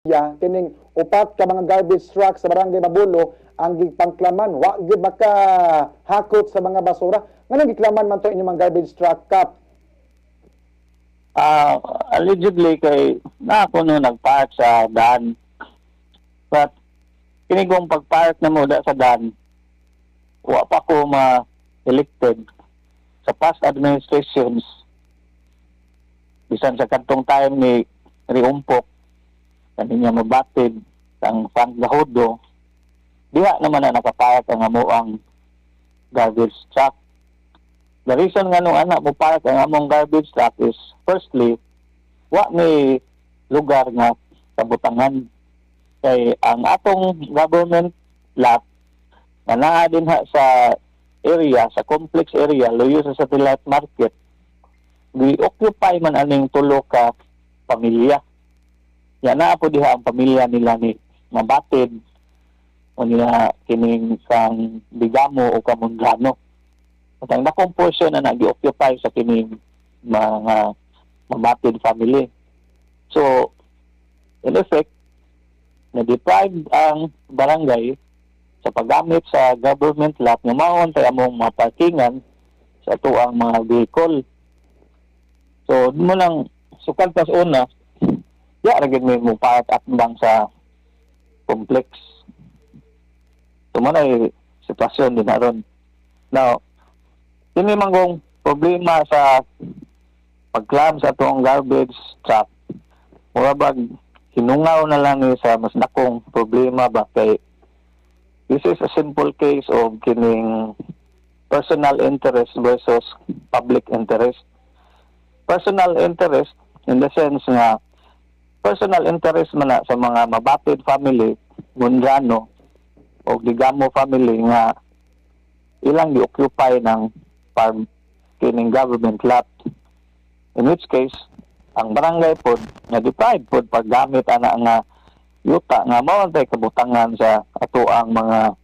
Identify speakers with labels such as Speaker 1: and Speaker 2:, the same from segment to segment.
Speaker 1: Ya kining upat ka mga garbage truck sa Barangay Mabulo ang gipangklaman, wa gyud maka hakot sa mga basura. Nganong giklaman man to inyong mga garbage truck, Kap?
Speaker 2: Allegedly kay na ako no nagpark sa daan. But kini kong pagpark na mo da sa daan, wa pa ko ma-elected sa past administrations, bisan sa kadtong time ni Riumpok, kaninya mabatid ang Frank Gajudo, diha naman na nakapark ang amoang garbage truck. The reason nga nung anak mo park ang among garbage truck is, firstly, wa may lugar nga kabutangan kay ang atong government lot nga naa dinha sa area, sa complex area luyo sa satellite market, gi-occupy man aning tulo ka pamilya. Ya naa po diha ang pamilya nila ni Mabatid o niya kining kang Bigamo o Kamundrano. At ang dakong portion na nag-occupy sa kining mga Mabatid family. So, in effect, na-deprive ang barangay sa paggamit sa government lot nga maon tay among mga parkingan sa atuang mga vehicle. So, mo lang sukad pas una, ya ra gyud may mo park atbang sa complex. So, mo na sitwasyon din aron. Now, kini man kong problema sa pagklam sa atong garbage truck, mura bag hinungaw na lang ni sa mas dakong problema ba, kay this is a simple case of kining personal interest versus public interest. Personal interest in the sense nga personal interest man na sa mga Mabatid family, Mundrano o Digamo family nga ilang gi-occupy ng farm kining government lot. In which case, ang barangay pod nga deprive pod paggamit ana nga yuta nga mao tay kabutangan sa atoang mga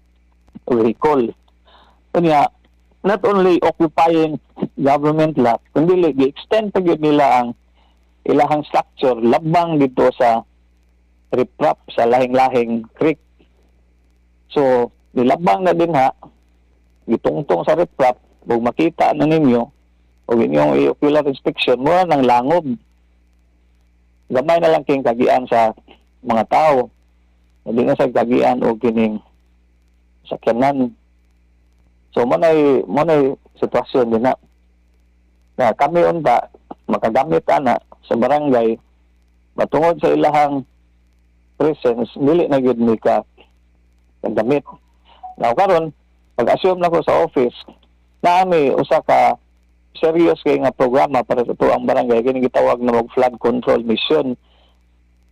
Speaker 2: vehicle. Unya, not only occupying government lot, kundi gi-extend pa gyud nila ang ilahang structure labang dito sa riprap sa lahing-lahing creek. So, nilabang na din ha, gitungtong sa riprap, ug makita na ninyo, o inyong ocular inspection, mura ng langob. Gamay na lang king kagian sa mga tao. Hindi na sa kagian o kining sakyanan. So, mo na'y sitwasyon din na. Na kami unta, makagamit ana sa barangay, matungod sa ilahang presence, dili na gyud mi ka kagamit. Now karon, pag-assume na ko sa office, naami usa ka serious kay nga programa para sa atuang barangay, kini gitawag na og flood control mission.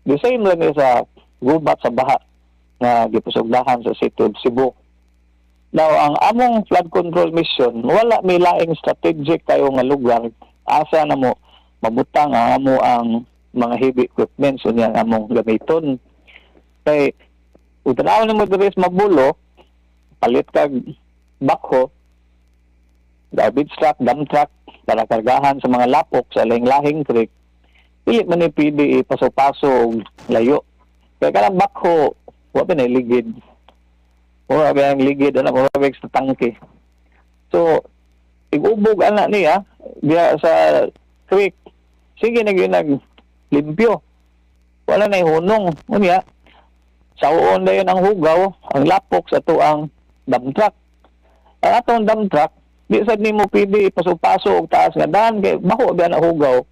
Speaker 2: The same lang ni sa gubat sa baha nga gipusugdahan sa City of Cebu. Now, ang among flood control mission, wala may laing strategic kayo nga lugar asa na mo mabutang ang amo ang mga heavy equipment, so niya ang among gamiton. Kay kung tanaw nimo diri sa Mabulo, palit kag backhoe, garbage truck, dump truck para kargahan sa mga lapok sa lahing-lahing creek, dili man ni pwede ipaso-paso og layo. Kaya kanang backhoe, wa pa na ligid. Mura ba ang ligid ana, mura ba sa tangke. So, igubog ana niya diya sa creek. Sige na gyud nag limpyo. Wala na hunong. Unya, saon na yun ang hugaw, ang lapok sa atuang dump truck. Ang atong dump truck, di sad nimo pwede ipaso-paso og taas nga daan kay bako ba na hugaw.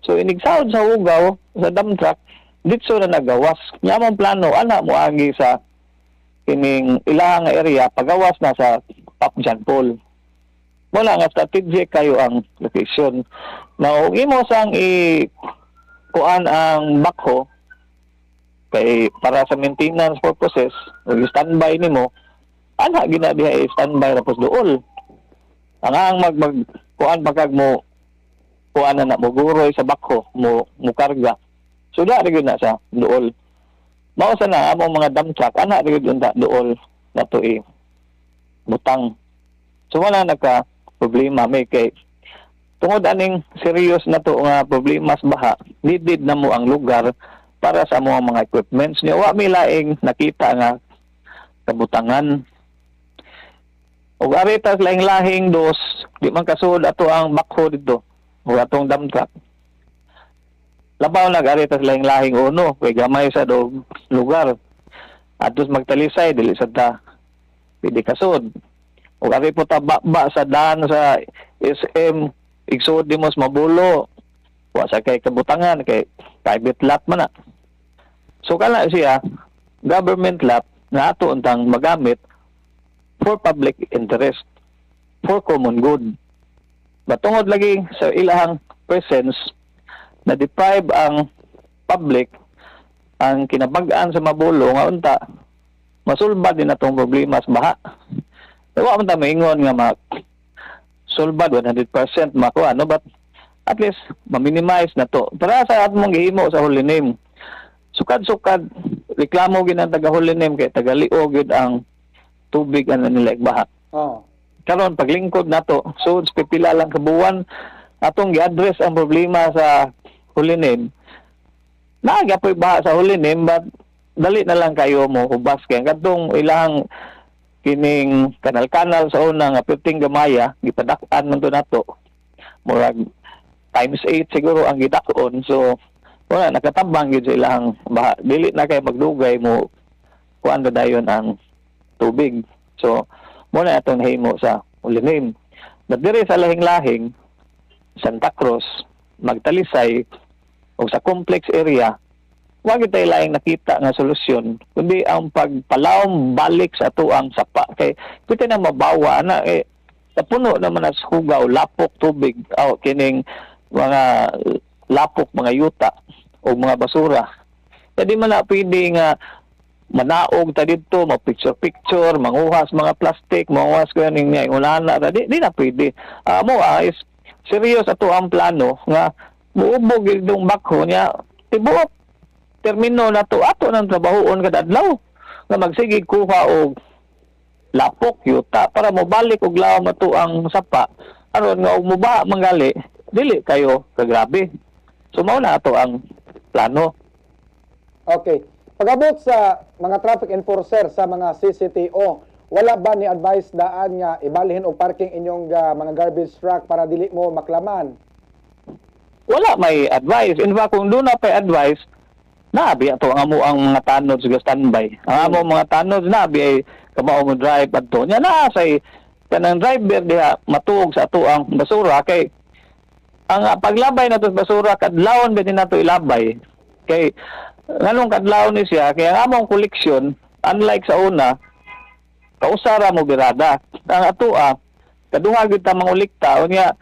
Speaker 2: So inig saod sa hugaw sa dump truck, ditso na nagawas. Nya mong plano ana mo agi sa kining ilahang nga area pagawas na sa Pop John Paul. Wala nga strategic kayo ang location. Now, imo sang i kuan ang backhoe kay para sa maintenance purposes, ug standby nimo ana gina diha, i-standby ra pos duol. Ang mag mag kuan pa kag mo kuan na na mo guroy sa backhoe mo mo karga. So da ra gyud na sa duol. Mao sa na among mga dump truck ana ra gyud unta duol na to i butang. So wala nagka problema may kay tungod aning serious na to nga problema sa baha, needed na mo ang lugar. Para sa mga equipments niya, wa mi laing nakita nga kabutangan. Ug ari tas lahing-lahing dos, di man kasud ato ang backhoe dito ug atong dump truck. Labaw nag ari tas lahing-lahing uno kay gamay sa dog lugar. Atos magtalisay, dili sa ta pwede kasud. Ug ari po ta ba sa daan sa SM igsuod di mo sa Mabulo. Wa sa kay kabutangan kay private lot man na. So kana siya government lot nga ato untang magamit for public interest, for common good. Batungod lagi sa ilahang presence na deprive ang public, ang kinabag-an sa Mabulo nga unta masulbad din atong problema sa baha. Wa man ta maingon nga ma sulbad 100% makuha, no, but at least ma-minimize na to. Para sa atmong gihimo sa Holy Name. Sukad-sukad reklamo gid ang taga Holy Name kay taga-liog gid ang tubig ano nila baha. Karon paglingkod nato, so pipila lang ka buwan atong gi-address ang problema sa Holy Name. Naa gyapoy baha sa Holy Name, but dali na lang kayo mo hubas kay ang kadtong ilang kining kanal-kanal sa una nga 15 gamaya gipadak-an man to nato. Murag times 8 siguro ang gidak-on, so wala nakatabang gyud sa ilang baha. Dili na kay magdugay mo kuan na dayon ang tubig. So mo na atong nahimo sa Holy Name. But diri sa lahing-lahing Santa Cruz, Magtalisay o sa complex area, wa gyud tay laing nakita nga solusyon kundi ang pagpalawom balik sa atuang sapa kay pwede na mabawa na eh napuno naman na sa hugaw, lapok tubig o kining mga lapok, mga yuta o mga basura. Di man na pwede nga manaog ta didto, ma-picture picture, manguhas mga plastic, manguhas ko yan nga ingunana ta, di na pwede. Mo is serious ato ang plano nga muubog yung backhoe niya, tibuok termino na to ato ng trabahoon kada adlaw nga magsige kuha og lapok, yuta para mobalik og lawom ato ang sapa aron nga og mubaha mangali dili kayo kagrabe. So mao na ato ang plano.
Speaker 1: Okay. Pag-abot sa mga traffic enforcer sa mga CCTO, wala ba ni advice daan nga ibalhin og parking inyong mga garbage truck para dili mo maklaman?
Speaker 2: Wala may advice. In fact, kung doon na pay advice, naabi ato ang amo ang mga tanod sa standby. Ang amo mga tanod naabi ay kamao mo drive adto. Nya naa say kanang driver diha matuog sa ato ang basura kay ang paglabay nato sa basura kadlawon ba din nato ilabay. Kay nganong kadlawon ni siya kay ang among koleksyon, unlike sa una, kausara mo birada. Ang ato kaduha gyud ta mangulikta. Unya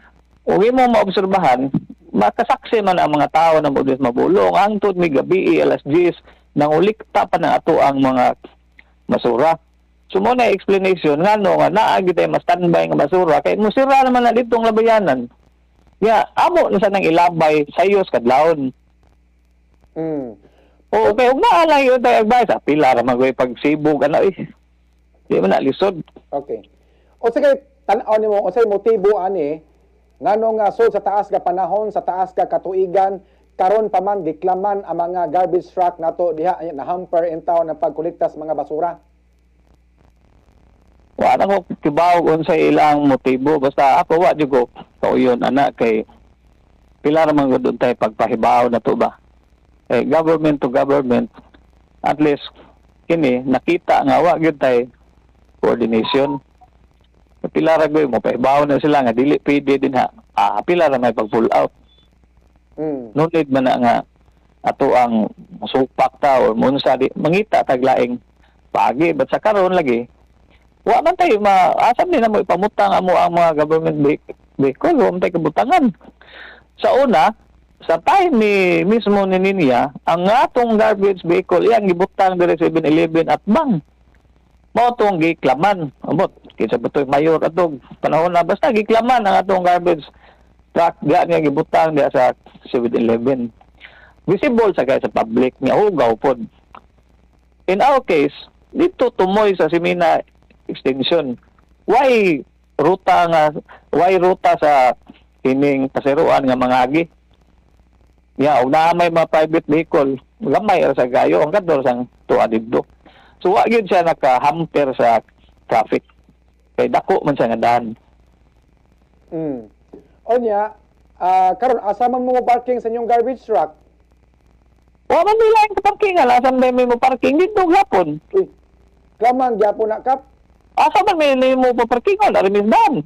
Speaker 2: ug imo maobserbahan, makasaksi man ang mga tao na mo mabulong hangtod may gabi, alas 10 nangulikta pa ng ato ang mga basura. So mo na explanation ngano nga naa gyud tay mas standby nga basura kay musira naman na ditong labayanan ya, amo na sa nang ilabay sayos kadlawon. O kay ug naa lang yun tay advice, pila ra man pagsibog ano eh di man na lisod.
Speaker 1: Okay. O sige, tan-aw nimo unsay motibo ani ngano nga so sa taas ka panahon, sa taas ka katuigan, karon pa man giklaman ang mga garbage truck nato diha na hamper in town ang pagkolekta sa mga basura?
Speaker 2: Wa na ko kibaw unsay ilang motibo, basta ako wa jud ko kauyon ana kay pila ra man gud tay pagpahibaw na to ba eh, government to government. At least kini nakita nga wa gyud tay coordination. Pila ra gyud mo pahibaw na sila nga dili pwede din ha, pila ra may pag pull out. No need man na nga ato ang supak ta or munsa di mangita taglaing paagi. But sa karon lagi wa man tayo ma asam ni na mo ipamutang amo ang mga government vehicle, wa man tayo kabutangan. Sa una, sa time ni mismo ni Ninya, ang atong garbage vehicle iyang gibutang dire sa 7-Eleven at bang mao tong giklaman. Amot kinsa ba to'y mayor atong panahon na, basta giklaman ang atong garbage truck diya niya gibutang diya sa 7-Eleven, visible sa kay sa public nga hugaw pod. In our case dito tumoy sa Simina Extension, why ruta nga, why ruta sa kining pasiruan nga mangagi ya og naa may mga private vehicle. Gamay ra sa gayo ang kador sang tuwa didto. So wa gyud siya naka-hamper sa traffic. Kay dako man siya nga daan.
Speaker 1: Onya, karon asa man mo parking sa inyong garbage truck?
Speaker 2: Wa man nila ang parking, asa man may mo parking dito gapon.
Speaker 1: Uy, klaman gyapon na, Kap.
Speaker 2: Asa man may mo parking on ari misdan.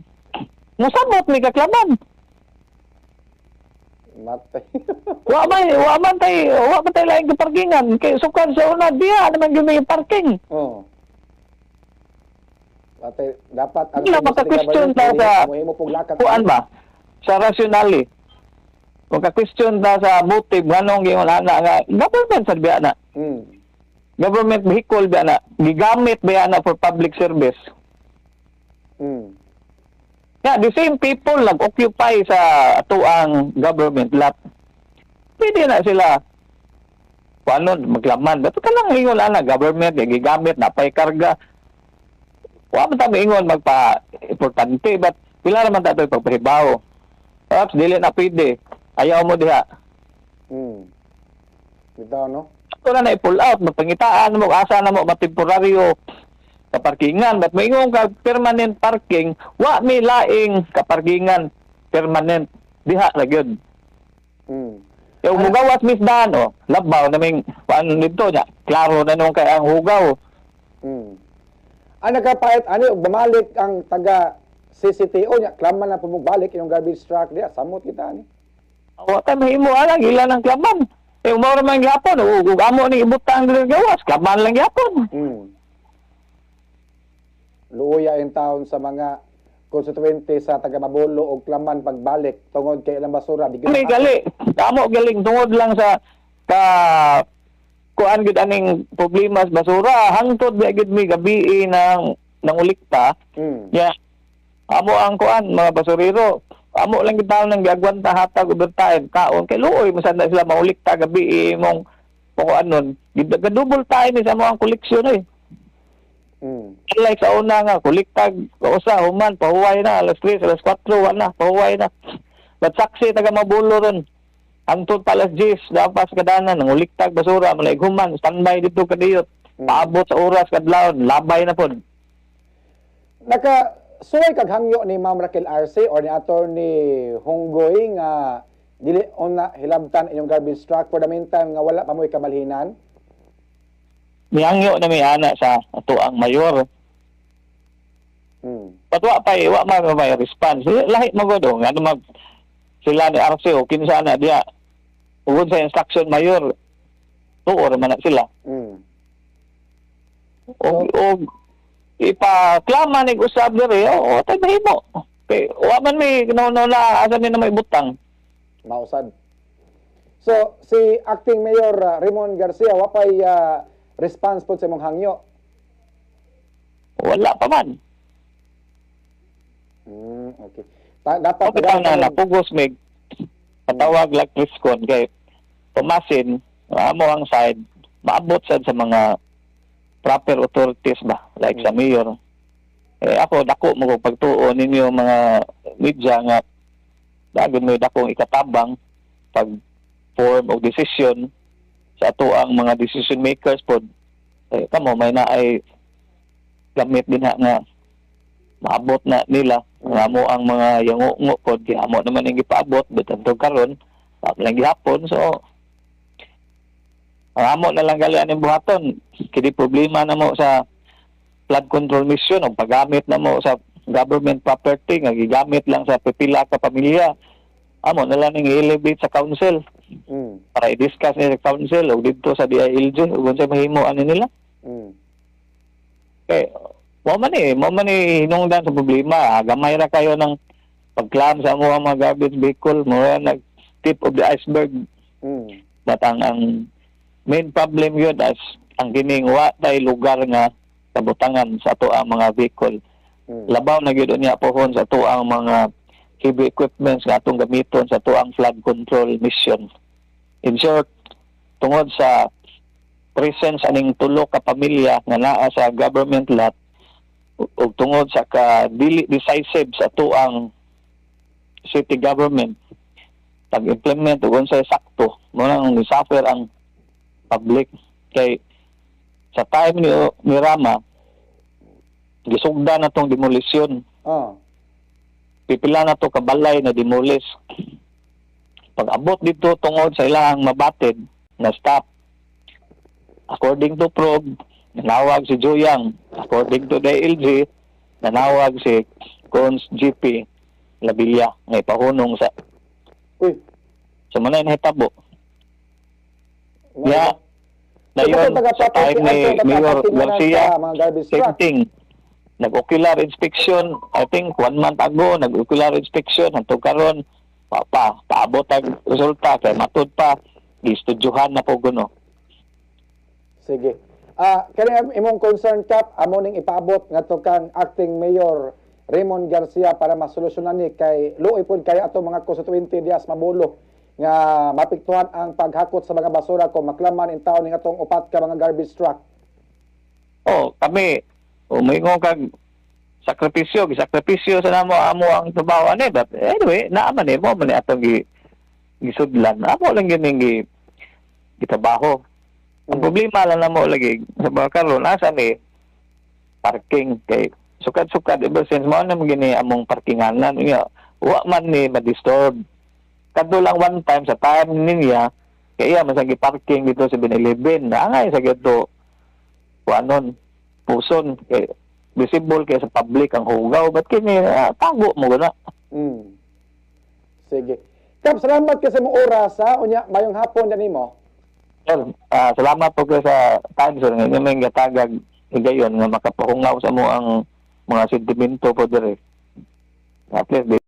Speaker 2: Musamot ni kaklaman.
Speaker 1: Matay.
Speaker 2: Wa man tay laing kaparkingan kay sukan sa una diha naman gyud may parking.
Speaker 1: Oh. Matay, dapat ang
Speaker 2: Hindi na maka-question ta sa
Speaker 1: Mohimo pug lakat.
Speaker 2: Kuan ba? Sa rationale. Maka-question ta sa motive nganong giingon ana nga government sad biya na. Government vehicle biya na. Gigamit biya na for public service. Yeah, the same people nag-occupy sa atuang government lot. Pwede na sila paano maglaman. Ba't ka lang ingon ana government kay gigamit na pay karga. Wa man ta moingon magpa importante, but pila naman ta to'y pagpahibaw. Perhaps dili na pwede. Ayaw mo diha.
Speaker 1: Bitaw, no?
Speaker 2: Ito na na i-pull out, mapangitaan mo, asa na mo, matemporaryo kaparkingan. But maingon ka permanent parking, wa mi laing kaparkingan permanent. Diha ra gyud. Yung mugawas misdan, oh, labaw naming paano nito niya. Klaro na nung kay ang hugaw.
Speaker 1: Ang nagkapait ani og bumalik ang taga CCTO niya, klaman na pumubalik inyong garbage truck diya, samot kita ani.
Speaker 2: Wa tay mahimo alang ila ng klaman. Eh mao ra man gyapon, ug amo ni ibutang diri gawas, klaman lang gyapon.
Speaker 1: Luoya in town sa mga constituente sa taga Mabolo og klaman pagbalik tungod kay ilang basura di gyud
Speaker 2: Kami gali, amo galing tungod lang sa ka kuan gid aning problema sa basura hangtod biya gid mi gabi ng nangulikta. Ya amo ang kuan mga basurero, amo lang gid taon nang giagwanta, hatag overtime, kaon, kay luoy man sad na sila mangulikta gabi imong kung anon gid double time sa amo ang koleksyon eh. Like sa una nga kolektag usa, human pahuway na alas 3, alas 4, wala pahuway na. But saksi taga Mabulo ron, hangtod pa alas 10 dapas kadanan nanguliktag basura, malaig human standby dito kadiyot. Paabot sa oras kadlawon labay na pod.
Speaker 1: Naka suway kag hangyo ni Ma'am Raquel Arce or ni Attorney Honggoy nga dili una hilabtan inyong garbage truck for the meantime nga wala pa mo'y kamalhinan?
Speaker 2: Mihangyo na mi ana sa ato ang mayor. But wa pa eh, wa man may response. Eh, lahi mo gud ano mag sila ni Arce o kinsa na diya. Ugod sa instruction mayor, tuo man na sila. Og ipaklama ni usab diri, o tay mahimo. Kay wa man may no na asa ni na may butang.
Speaker 1: Mausad. So si acting mayor Raymond Garcia wa pay response po sa imong hangyo?
Speaker 2: Wala pa man.
Speaker 1: Okay. Dapat
Speaker 2: Okay pa na napugos mig patawag like presscon kay pumasin amo ang side maabot sad sa mga proper authorities ba, like sa mayor. Eh ako dako mo kog pagtuo ninyo mga media nga dagon mo dakong ikatabang pag form og decision sa ato ang mga decision makers pod. Eh kamo may naay gamit din ha nga maabot na nila ang amo ang mga yango pod kay amo naman ang gipaabot, but antog karon wa lang gihapon. So ang amo na lang gali aning buhaton kini problema na mo sa flood control mission o paggamit na mo sa government property nga gigamit lang sa pipila ka pamilya. Amo na lang ning i-elevate sa council para i-discuss ni sa council o didto sa DILG ug unsay mahimo ani nila. Kay mo man eh hinungdan sa problema. Ah, gamay ra kayo ng pagklam sa amo ang mga garbage vehicle mo nag tip of the iceberg. But ang main problem yun as ang kining wa tay lugar nga kabutangan sa ato ang mga vehicle. Labaw na gyud unya pohon sa ato ang mga heavy equipments nga atong gamiton sa ato ang flood control mission. In short, tungod sa presence aning tulo ka pamilya nga naa sa government lot ug tungod sa ka dili decisive sa ato ang city government pag-implement ug unsay sakto mo nang ni suffer ang Public kay sa time ni Rama, gisugda na tong demolisyon. Pipila na to kabalay na demolish. Pag abot dito tungod sa ilang mabatid na stop. According to probe, nanawag si Joyang. According to the LG, nanawag si Cons GP Labilla nga ipahunong sa
Speaker 1: Uy.
Speaker 2: So mao na nahitabo.
Speaker 1: Nga
Speaker 2: Ya, dayon sa time ni Mayor Garcia,
Speaker 1: sa mga garbage
Speaker 2: same
Speaker 1: truck.
Speaker 2: Thing. Nag-ocular inspection, I think one month ago, nag-ocular inspection, hantod karon, pa, pa, paabot ang resulta, kay matud pa, gistudyuhan na po guno.
Speaker 1: Sige. Kani imong concern, Kap, amo ning ipaabot ngadto kang Acting Mayor Raymond Garcia para masolusyonan ni, kay luoy pod kay ato mga constituente diha sa Mabolo nga mapiktuhan ang paghakot sa mga basura kung maklaman in taon ning atong upat ka mga garbage truck.
Speaker 2: Oh, kami, umingon kag sakripisyo, gisakripisyo sa namo amo ang trabaho ani, but anyway, naa man eh, mo man ni atong gisudlan. Amo lang yun yung gitrabaho. Ang problema lang namo lagi sa mga karon, asa ni parking, kay sukad-sukad ever since mao na gini among parkinganan nga wa man ni ma-disturb. Kadto lang one time sa time niya, kay iya man sa parking dito sa 7-Eleven, angay sa gito kuanon, puson, kay visible kay sa public ang hugaw, but kini tago mo guna.
Speaker 1: Sige. Kap, salamat kay sa imong oras ha. Unya, mayong hapon na nimo.
Speaker 2: Sir, salamat po kayo sa time, sir, nga may gatagag higayon nga makapahungaw sa mo ang mga sentimento po dire. At least, di